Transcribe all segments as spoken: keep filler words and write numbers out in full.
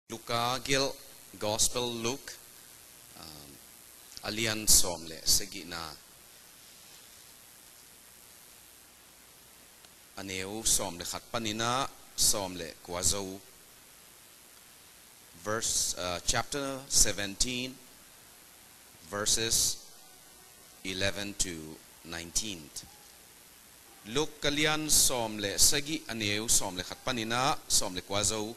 Luka gelh, Gospel Luke, um, a lian sawm le sagihna, a neu sawm le khat panin ah sawm le kua zo. Verse, uh, chapter seventeen, verses eleven to nineteen. Luka lian sawm le sagih, a neu sawm le khat panin ah sawm le kua zo.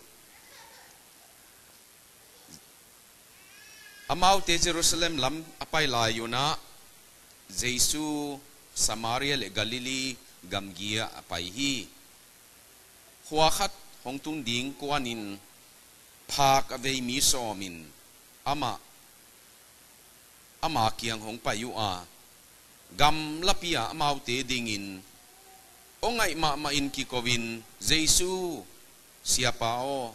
Amaute Jerusalem lam a pai lai un ah, Jesu Samaria le Galilee gamgi ah a pai hi. Khua khat hong tun ding kuanin phak a vei mi sawm in amah, ama kiang hong pai uh a, gamlapi ah amaute dingin aw ngaih mahmah in kiko in, "Jesu, Siapa aw,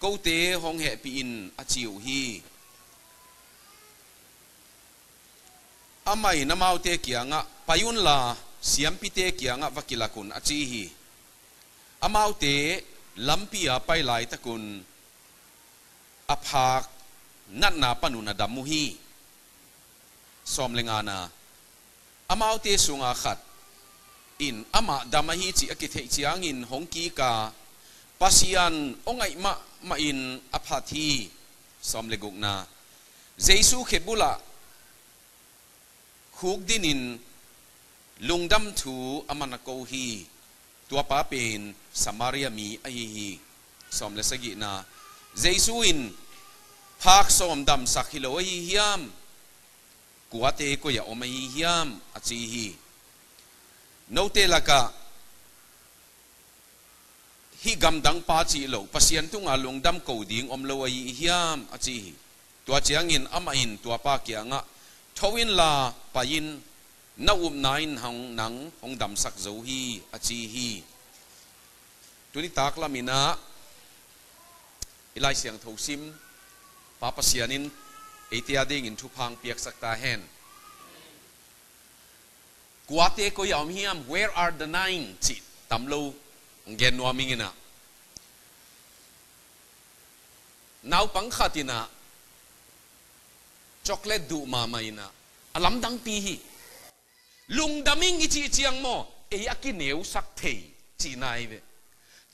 kote hong hehpih in," a ci uh hi. Amah in amaute kiangah, "Pai unla, siampite kiangah va kilak un," a ci hi. Amaute lampi ah pai laitakun a phak natna panun a dam uh hi. Sawm le ngana, amaute sunga khat in amah dam ahi cih a kitheih ciangin hong kik a, Pasian aw ngaih mahmah in a phat hi. Sawm le gukna, Jesu khebul ah khukdinin lungdam thu a man a ko hi. Tuapa pen Samaria mi ahi hi. Sawm le sagihna, Jesu in, "Phak sawm damsak hi lo ahi hiam? Kuate koi-ah om ahi hiam?" a ci hi. "Note lakah hih gamdang pa cih loh Pasian tunga lungdam ko ding om lo ahi hiam?" a ci hi. Tua ciangin amah in tuapa kiangah, "Tho inla pai in, na upna in hong, nang hong damsak zo hi," a ci hi. Tuni taklamin ah i Lai Siangtho sim, Pa Pasian in eite a dingin thupha hong piaksak ta hen. Kuate koi-ah om hiam, "Where are the nine?" cih tam lo hong gen nuam ing in ah. Naupang khat in ah chocolate duh mahmah in ah, a lamdangpi hi. Lungdam ing i cih ciang maw, ei a kineusak thei cihna ahi ve.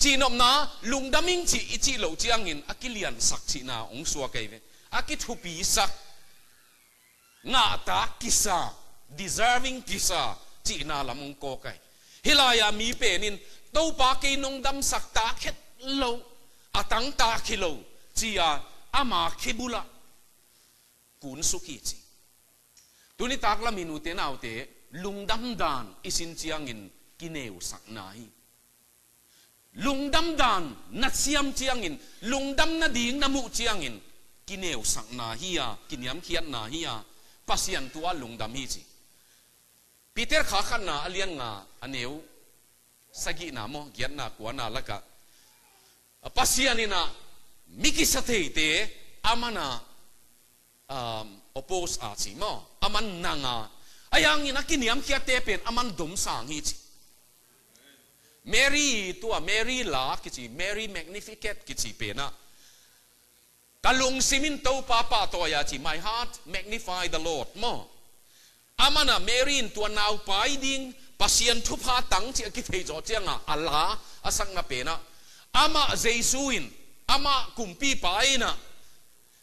Cihnopna, lungdam ing cih i cih loh ciangin a kiliansak cihna hong suak ahi ve. A kithupisak, ngahtak kisa, deserving kisa cihna lam hong kawk ahi. Hih lai-ah mi pen in, "Topa, kei nong damsak tak het lo, a tangtak hi lo," ci-a ama khebul ah kunsuk hi ci. Tuni taklamin ute naute, lungdam dan i sin ciangin kineusakna hi. Lungdam dan na siam ciangin, lungdam nading na muh ciangin, kineusakna hi-a, kiniamkhiatna hi-a, Pasian tu-a lungdam hi ci. Peter kha khatna a lian nga, a neu sagihna maw, giatna kuana lakah, Pasian in ah mi kisa theite a man a, um, oppose a ci maw, a man nang a, ahi hangin a kiniamkhiatte pen a man domsang hi ci. Mary, tua Mary la kici, Mary Magnificat kici pen ah, "Ka lungsim in Topa pahtawi a," ci, "My heart magnify the Lord," maw. A man ah Mary in tua naupai ding Pasian thupha tang cih a kithei zawh ciangah a la a sakna pen ah, amah Jesu in, amah kumpipa in ah,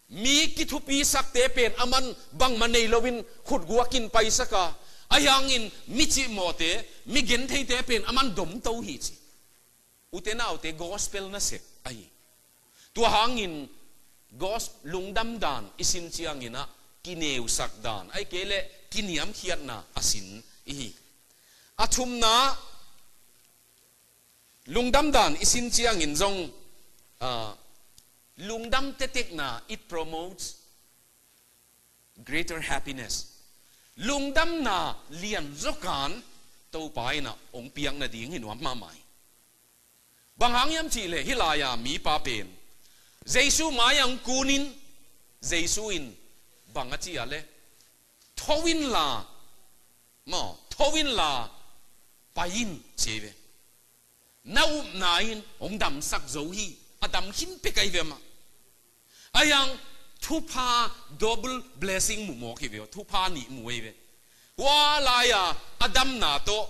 mi kithupisakte pen a man bangmah nei loin khutguakin paisak a, ahi hangin mi cihmawhte, mi gentheite pen a man domto hi ci. Ute naute, gospel nasep ahi. Tua hangin gos-, lungdam dan i sin ciangin ah kineusak dan, ahih kei leh kiniamkhiatna a sin i hi. A thumna, lungdam dan i sin ciangin zong, ah, lungdam tetekna, it promotes greater happiness. Lungdamna lian zawkan Topa in ah hong piak nading hi nuam mahmah hi. Bang hang hiam cih leh hih lai-a mipa pen Jesu mai-ah hong kunin, Jesu in bang a ci a leh, "Tho inla, maw, tho inla, pai in," ci ve. "Na upna in hong damsak zo hi," a dam khin pek ahi ve mah. Ahi hang thupha double blessing mu mawk hi ve aw, thupha nih mu ei ve. Hua lai-a a damna tawh,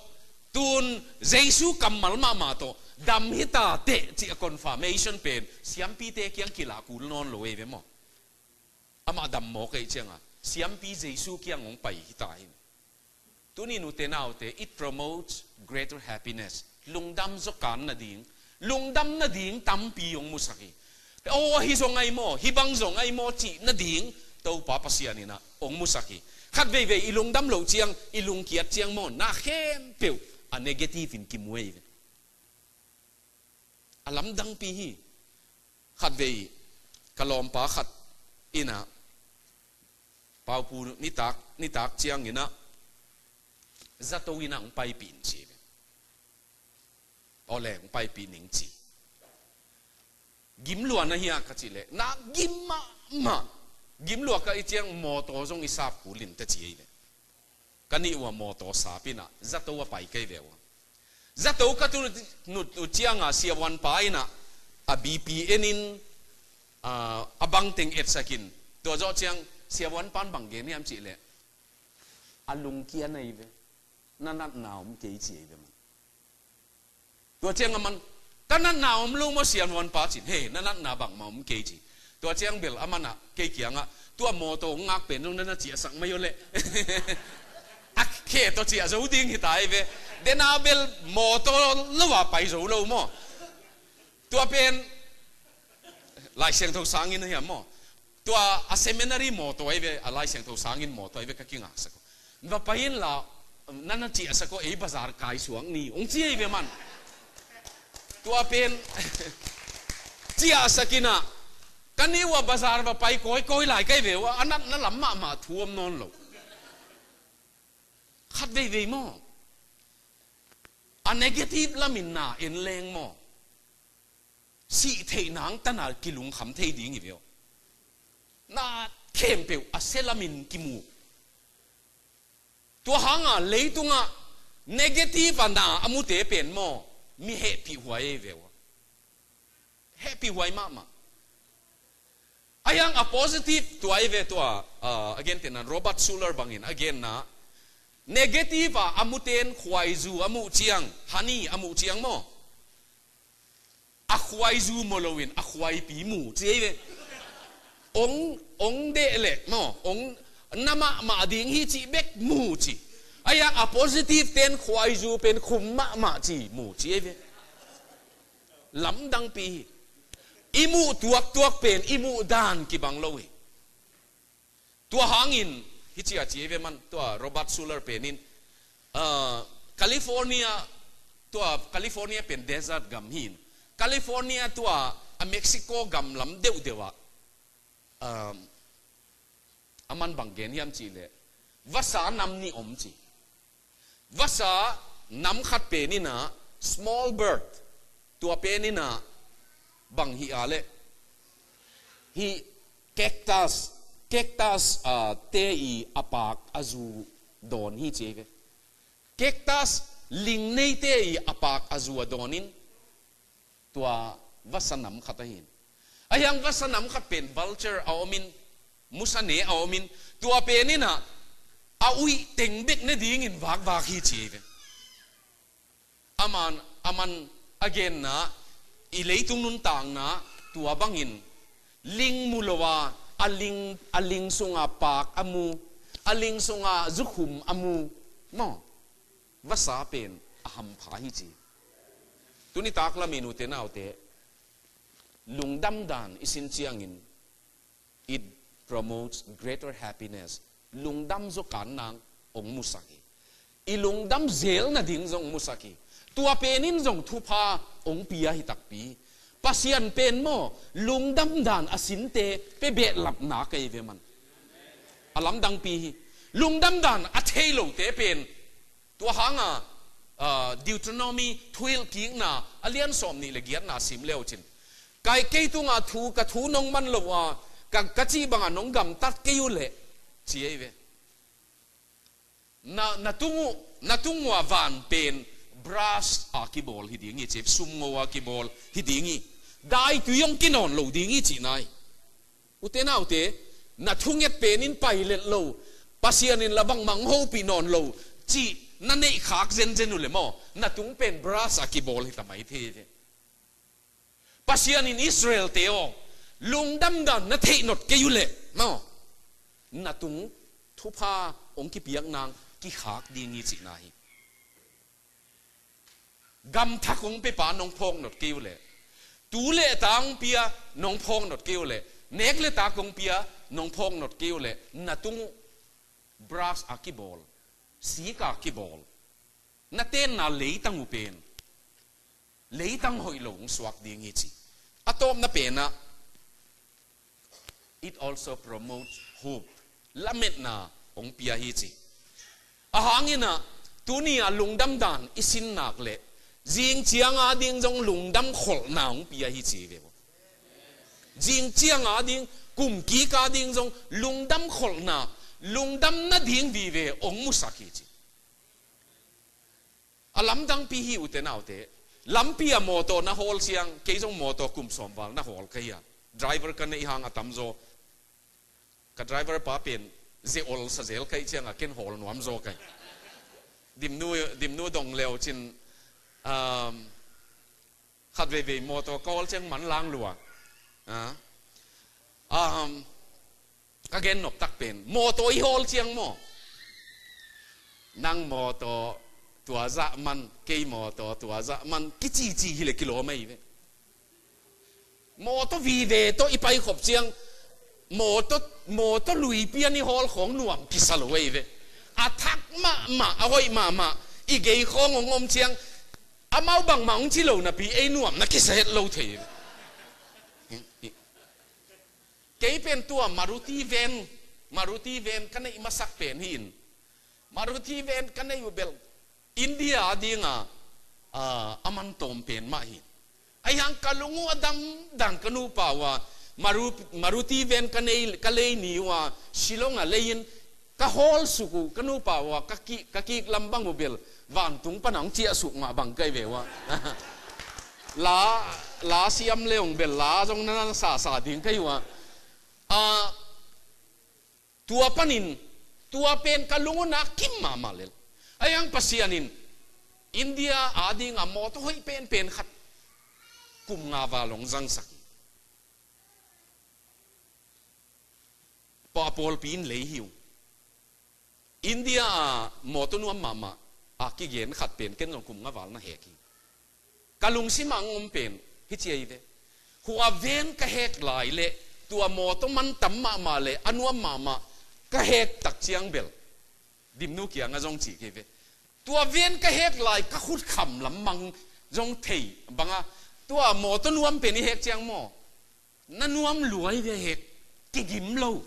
tun Jesu kammal mahmah tawh dam hi ta teh cih a confirmation pen siampite kiang kilah kul nawn lo ei ve maw. Amah dam mawk ei cianga siampi Jesu kiang hong pai hi ta hi. Tuni nute naute, it promotes greater happiness. Lungdam zaw kan nading, lungdam nading tampi hong musak hi. Aw, ahi zong ahi maw, hih bang zong ahi maw cih nading Topa Pasian in ah hong musak hi. Khat veivei i lungdam loh ciang, i lungkiat ciang maw, na khempeuh a negative in kimu ei ve. A lamdangpi hi. Khat vei ka lawmpa khat in ah, Paupu nitak, nitak ciangin ah zato in ah hong paipih in ci ve. Awle, hong paipih ning ci. Gim lua na hia ka cih leh, na gim mahmah. Gim lua ka hih ciang mawtaw zong i sap kul in teh ci ei ve. Ka nih uh a mawtaw sap in ah zato a pai kei ve uh a. Zato ka tun uh cianga siavuanpa in ah a BP en in, a, a bangteng etsak in. Tua zawh ciang siavuanpa'n bang gen hiam cih leh, a lungkiat na hi ve. Na natna om kei ci ei ve man. Tua ciang aman, ka natna om lo maw siavuanpa cin, he, na natna bangmah om kei ci. Tua ciang bel aman ah kei kiangah, tua mawtaw ngak pen zong na na ciahsak mai aw leh. A khe tawh ciah zo ding hi ta ei ve. Dena bel mawtaw lo a pai zo lo maw. Tua pen Lai Siangtho sangin hiam maw. Tua a seminary mawtaw ei ve, a Lai Siangtho sangin mawtaw ei ve ka kingaksak uh. Va pai inla, na na ciahsak aw, ei bazar kai suak ni, hong ci ei ve man. Tua pen ciahsak in ah, ka nih uh a bazar va pai kawikawi lai kei ve uh a, a natna lam mahmah thu om nawn lo. Khat veivei maw, a negative lamin na en leng maw, sih theih nang tana kilungkham thei ding hi ve aw. Na khempeuh a sia lamin kimu. Tua hanga leitungah negative a na a mute pen maw, mi hehpih huai ei ve aw. Hehpih huai mahmah. Ahi hang a positive tua ei ve tua, ah, a gentehna Robert Schuller bangin a genna, negative a a mute'n khuaizu a muh ciang, honey a muh ciang maw, a khuaizu maw loin a khuaipi mu ci ei ve. Ong, ong deh leh maw, ong na mahmah ding hi cih bek mu ci. Ahi hang a positive te'n khuaizu pen khum mahmah ci mu ci ei ve. Lamdangpi hi. I muh tuaktuak pen i muh dan kibang lo hi. Tua hangin, hi ci a ci ei ve man, tua Robert Schuller penin, ah, California, tua California pen desert gam hi in, California tua a Mexico gam lam deuhdeuh ah, ah, aman bang gen hiam cih leh, vasa nam nih om ci. Vasa nam khat pen in ah small bird, tua pen in ah bang hi a leh, hih cactus, cactus, ah, te i a pak a zu dawn hi ci ei ve. Cactus ling neite i a pak a zu a dawn in, tua vasa nam khat ahi in. Ahi hang vasa nam khat pen vulture a om in, musa ne a om in, tua pen in ah a uih teng bek ne dingin vakvak hi ci ei ve. Aman, aman a genna, i leitung nuntakna tua bangin ling mu lo a, a ling, a ling sunga pak a mu, a ling sunga zukhum a mu maw, vasa pen a hampha hi ci. Tuni tak lamin ute naute, lungdam dan i sin ciangin, it promotes greater happiness. Lungdam zaw kan nang hong musak hi. I lungdam zel nading zong hong musak hi. Tua pen in zong thupha hong pia hi takpi. Pasian pen maw, lungdam dan a sinte pe behlapna kei ve man. A lamdangpi hi. Lungdam dan a thei lote pen, tua hanga, ah, Deuteronomy twelve kikna a lian sawm nih le giatna sim le uh cin, kai kei tunga thu, ka thu nong man lo a, ka, ka cih banga nong gamtat kei uh leh, ci ei ve. Na, na tung uh, na tung uh a van pen brass a kibawl hi ding hi ci, sumngo a kibawl hi ding hi. Daitui hong kinawn lo ding hi cihna hi. Ute naute, na thunget pen in pailet lo, Pasian in la bangmah hong hopih nawn lo cih na neih khak zenzen uh leh maw, na tung pen brass a kibawl hi ta mai thei hi. Pasian in Israel-te aw, lungdam dan na theih nop kei uh leh maw, na tung thupha hong kipiak nang kikhak ding hi cihna hi. Gam thak hong pia pa nong phawk nop kei uh leh, tu le ta hong pia nong phawk nop kei uh leh, nek le tak hong pia nong phawk nop kei uh leh, na tung uh brass a kibawl, sik a kibawl, na tenna leitang uh pen leitang hoih lo hong suak ding hi ci. A tawpna pen ah, it also promotes hope. Lametna hong pia hi ci. A hang in ah, tuni a lungdam dan i sin nak leh, zing ciang a ding zong lungdam kholhna hong pia hi ci ve uh. Zing ciang a ding, kum kik a ding zong lungdam kholhna, lungdam nading vive hong musak hi ci. A lamdangpi hi, ute naute. Lampi a mawtaw na hawl ciang, kei zong mawtaw kum sawm val na hawl ka hi a. Driver ka neih hang a tamzaw, ka driver pa pen ze ol sa zel ka hih ciang a, ken hawl nuam zaw ka hi. Dimnu, dimnu dong leu cin, um, khat veivei mawtaw ka hawl ciang man lang lua. Ah. Um, ka gen nop tak pen, mawtaw i hawl ciang maw, nang mawtaw tua zah man, kei mawtaw tua zah man, kicici hi leh kilawm ahi ve. Mawtaw vive tawh i paikhop ciang, mawtaw, mawtaw lui pian i hawl khawng nuam kisa lo ahi ve. A thak mahmah, a hoih mahmah i gei khawng hong om ciang, amau bangmah hong ci lo napi ei nuam na kisa het lo thei ve. Kei pen tua Maruti van, Maruti van ka neih masak pen hi in, Maruti van ka neih uh bel India a ding a, a, a man tawm pen mah hi. Ahi hang ka lung uh a dam dan, ka nupa uh a Maru-, Maruti van ka nei, ka lei ni uh a, Shillong a lei in ka hawl suk uh, ka nupa uh a ka ki-, ka kik lam bang uh bel vantung pan a hong ciah suk mah bang ka hi ve uh a. La, la siam le hong bel la zong na na sasa ding ka hi uh a. Ah, tua panin, tua pen ka lung uh na kim mahmah lel. Ahi hang Pasian in India a ding a mawtaw hoih penpen khat kum nga val hong zangsak hi. Pawlpi in lei hi uh. India a mawtaw nuam mahmah a kigen khat pen ken zong kum nga val na hek hi. Ka lungsim ah hong om pen hi ci ahi ve. Hua van ka hek lai leh, tua mawtaw man tam mahmah leh a nuam mahmah ka hek tak ciang bel, Dimnu kiang a zong ci kei ve. Tua van ka hek lai ka khut kham lam mang zong thei bang a, tua mawtaw nuam pen i hek ciang maw, na nuam lua hi ve, hek kigim lo.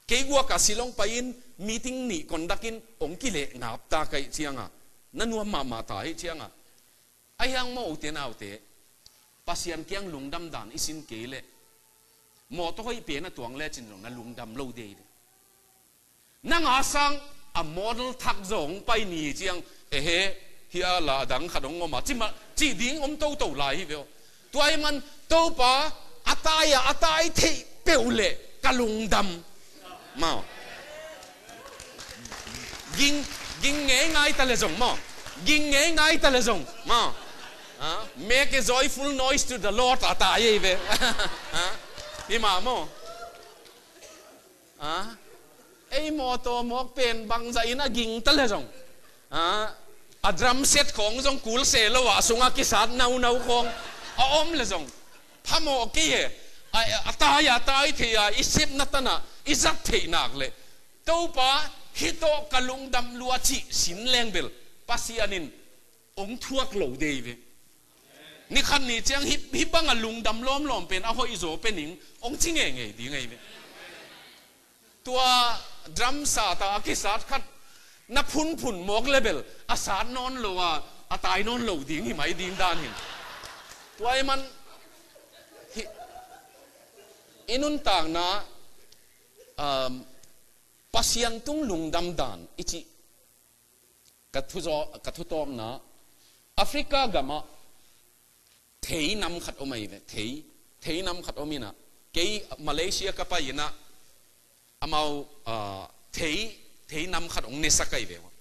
Kei guak a Shillong pai in meeting nih conduct in hong kileh ngap ta ka hih ciang a, na nuam mahmah ta hi ciang a. Ahi hang maw, ute naute, Pasian kiang lungdam dan i sin kei leh, mawtaw hoih pen a tuang lecin zong na lungdam lo dei ve. Nang a sang a model thak zaw hong pai ni ciang, ehe, hih a la dang khat hong om a, ci mah, cih ding om toto lai hi ve aw. Tua ahih man Topa, a tai a, a tai theih peuh leh ka lungdam. Maw. Ging, ging ngeingai ta leh zong maw. Ging ngeingai ta leh zong maw. Ah, make a joyful noise to the Lord, a tai ahi ve. Ah, hi mah maw. Ah, ei mawtaw mawk pen bangzah in a ging ta leh zong, ah, a drum set khawng zong kul se lo a, a sungah kisat naunau khawng a om leh zong phamawh kei hi. A, a tai a, tai thei a, i sepna tan a i zat theih nak leh, Topa, hih tawh ka lungdam lua cih sin leng bel, Pasian in hong thuak lo dei ve. Ni khat ni ciang hih, hih bang a lungdam lawmlawm pen a hoih zaw pe ning hong ci ngeingei ding ahi ve. Tua drum sat a, a kisat khat na phunphun mawk leh bel, a sat nawn lo a, a tai nawn lo ding hi mai ding dan hi. Tua ahih man hih i nuntakna, um, Pasian tung lungdam dan i cih ka thu zaw, ka thu tawpna, Africa gamah thei nam khat om ahi ve, thei, thei nam khat om in ah, Kei Malaysia ka pai in ah, amau, ah, thei, thei nam khat hong nesak ahi ve ua.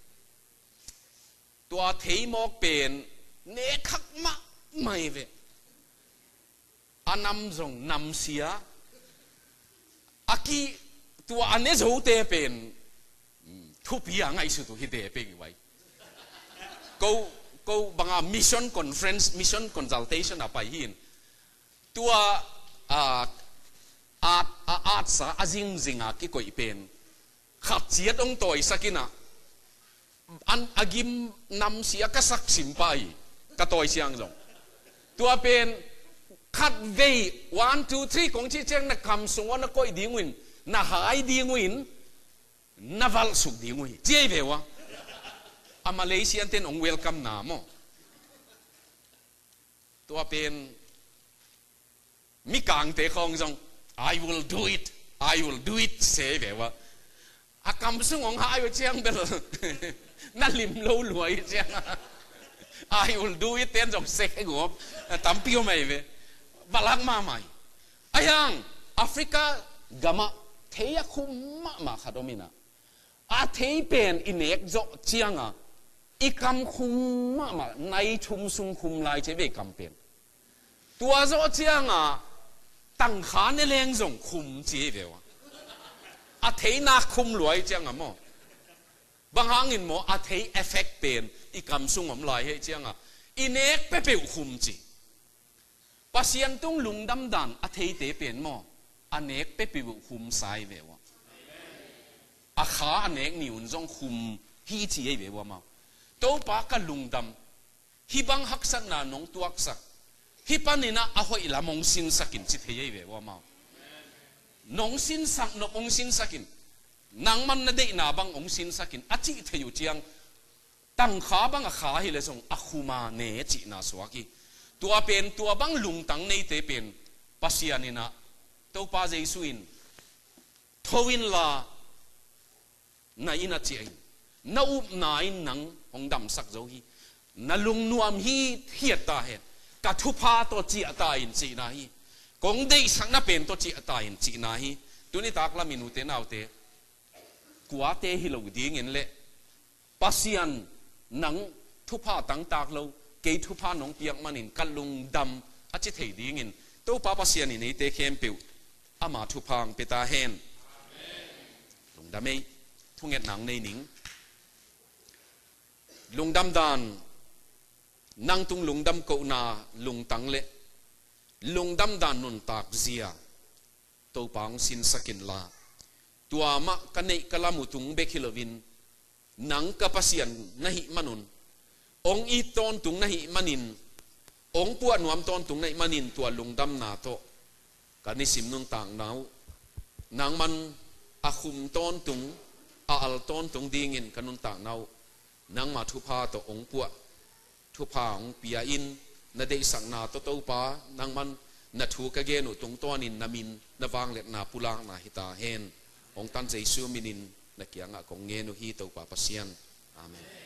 Tua thei mawk pen nek khak mahmah hi ve. A nam zong namsia. A ki, tua a ne zote pen, mm, thupi a ngaihsut uh hi te peng i vai. Ko, ko banga mission conference, mission consultation a pai hi in. Tua, a, a, a, atsa a zingzing a kikoih pen khat ciat hong tawisak in ah, an, a gim namsia ka sak sim pah hi, ka tawi siang zong. Tua pen khat vei, one, two, three kong cih ciang na kam sung uh na koih ding uh in, na hai ding uh in, na valh suk ding uh hi, ci ahi ve ua. A Malaysian ten hong welcome na maw. Tua pen mikangte khawng zong, "I will do it, I will do it," ci ve ua. A kam sung hong hai uh ciang bel na lim lo lua hi ciang, "I will do it" ten zong sek he guam. A tampi om ahi ve. Valak mahmah hi. Ahi hang Africa gamah thei a khum mahmah khat om in ah, a thei pen i nek zawh ciang a, i kam khum mahmah, nai thum sung khum lai ci ve i kam pen. Tua zawh ciang a, tangkha ne leng zong khum ci hi ve ua. A thei nak khum lua hi ciang a maw. Bang hangin maw, a thei effect pen i kam sung om lai hi ciang a, i nek peuhpeuh khum ci. Pasian tung lungdam dan a theite pen maw, a nek peuhpeuh khum sa hi ve ua. A kha a nek ni un zong khum hi ci hi ve ua maw. Topa ka lungdam, hih bang haksatna nong tuaksak, hih panin ah a hoih lam hong sinsak in ci thei hi ve ua maw. Nong sinsak nop hong sinsak in, nangman na deihna bang hong sinsak in, a cih thei uh ciang, tangkha bang a kha hi leh zong a khum a ne cihna suak hi. Tua pen, tua bang lungtang neite pen Pasian in ah, Topa Jesu in, "Tho inla, na in ah ciah in, na upna in nang hong damsak zo hi, na lungnuam hithiat ta hen, ka thupha tawh ciah ta in," cihna hi. "Kong deihsakna pen tawh ciah ta in," cihna hi. Tuni tak lam in ute naute, kuate hi lo dingin leh, "Pasian, nang thupha tangtak lo, kei thupha nong piak manin ka lungdam," a ci thei dingin Topa Pasian in eite khempeuh ama thupha hong pia ta hen. Lungdam ei, thungetna hong nei ning. Lungdam dan, nang tung lungdam kohna lungtang leh lungdam dan nuntak zia Topa hong sinsak inla, tua mah ka neih ka lam uh tung bek hi loin, nang ka Pasian na hih manun, hong it tawntung na hih manin, hong puah nuam tawntung na hih manin, tua lungdamna tawh ka nisim nuntakna uh nangman a khum tawntung, a al tawntung dingin ka nuntakna uh nangma thupha tawh hong puah, thupha hong pia in, na deihsakna tawh Topa, nangman na thu ka gen uh tungtawnin na min, na vangliatna pulakna hi ta hen. Hong tan Jesu minin na kiangah kong ngen uh hi, Topa Pasian. Amen.